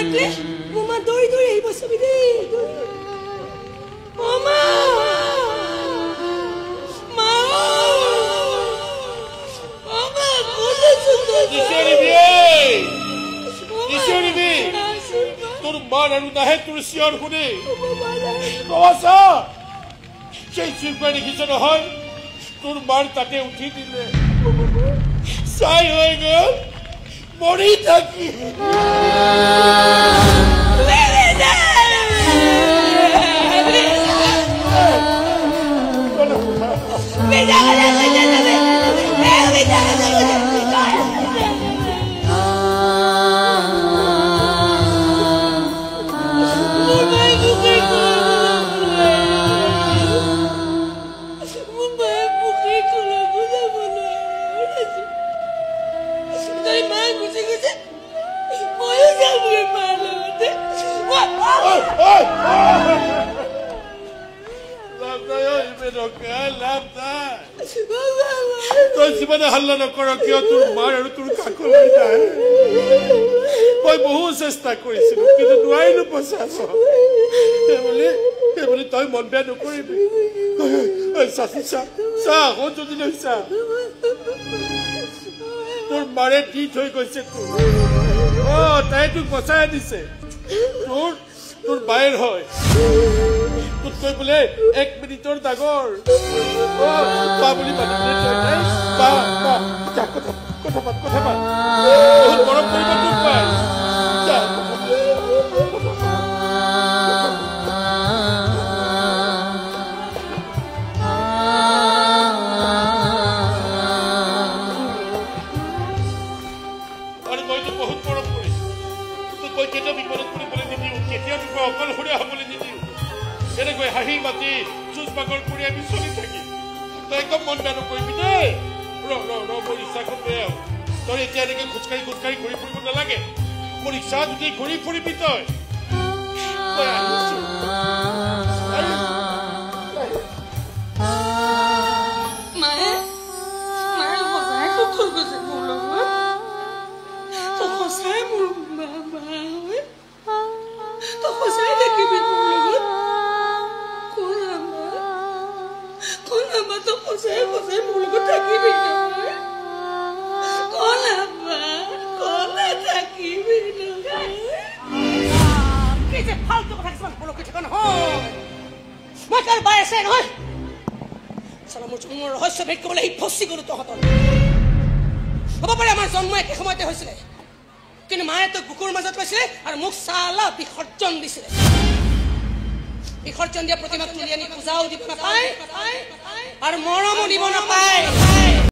মাতিলে মোৰ মা দৌৰি দৌৰি আহিব চাবি দেই। অ মা, মা, অ মা, ক'ত আছ তই? নিচিঞৰিবি, নিচিঞৰিবি। তোৰ মাৰ আৰু নাহে তোৰ চিঞৰ শুনি। চা, সেই চুইপাৰ দেখিছ নহয়, তোৰ মাৰ তাতে উঠি দিলে, চাই হৈ গ'ল, মৰি থাকি। তই যিমানে হাল্লা নকৰ কিয়, তোৰ মাৰ আৰু তোৰ কাষলৈ নাহে। মই বহু চেষ্টা কৰিছিলো, কিন্তু নোৱাৰিলো বচাব। সেইবুলি তই মন বেয়া নকৰিবি। চাচি চা, চা যদি লৈ চা, তোৰ মাৰে দি থৈ গৈছে তোৰ। অ, তাই তোক বচাই আনিছে। তোৰ বায়েৰ হয়, তোতকৈ বোলে 1 মিনিটৰ ডাঙৰ। বা বুলি মাতিবলৈ বা, বা, যা, কথা কথা পাত, কথা পাত। বহুত মৰম কৰিব তোক পাই। যা, আৰু মইতো বহুত মৰম কৰিছো তোক। মই কেতিয়াও বিপদত পৰিবলৈ নিদিওঁ, কেতিয়াও তোক মই অকলশৰীয়া হ'বলৈ নিদিওঁ। এনেকৈ হাঁহি মাতি যুঁজ বাগৰ কৰি আমি চলি থাকিম। তই একদম মন বেয়া নকৰিবি দেই। ৰ ৰ ৰ, মই ৰিক্সাখন লৈ আহোঁ। তই এতিয়া এনেকৈ খোজকাঢ়ি খোজকাঢ়ি ঘূৰি ফুৰিব নালাগে। মোৰ ৰিক্সা যদি ঘূৰি ফুৰিবি তই। মই আহিছো। মায়ে, মায়ে সঁচাই সুখ হৈ গৈছে মোৰ লগত। তই সঁচাই মোৰ মা, মা হয়। তই সঁচাই থাকিবি মোৰ লগত। কোন মা, কোন মা, তই সঁচাই সঁচাই মোৰ লগত থাকিবি নহয়? কোন মা, কোন থাকিবি নহয়? কি যে ফাল্টু কথা কিছুমান বলকি থাক নহয়। মই কাৰ বাই আছে নহয়? চালা, মোৰ জন্মৰ ৰহস্য ভেদ কৰিবলৈ আহি ফচি গ'লো তহঁতৰ। হ'ব পাৰে আমাৰ জন্ম একে সময়তে হৈছিলে, কিন্তু মায়ে তোক বুকুৰ মাজত লৈছিলে আৰু মোক চালা বিসৰ্জন দিছিলে। বিসৰ্জন দিয়া প্ৰতিমাক তুলি আনি পূজাও দিব নাপায় আৰু মৰমো দিব নাপায়।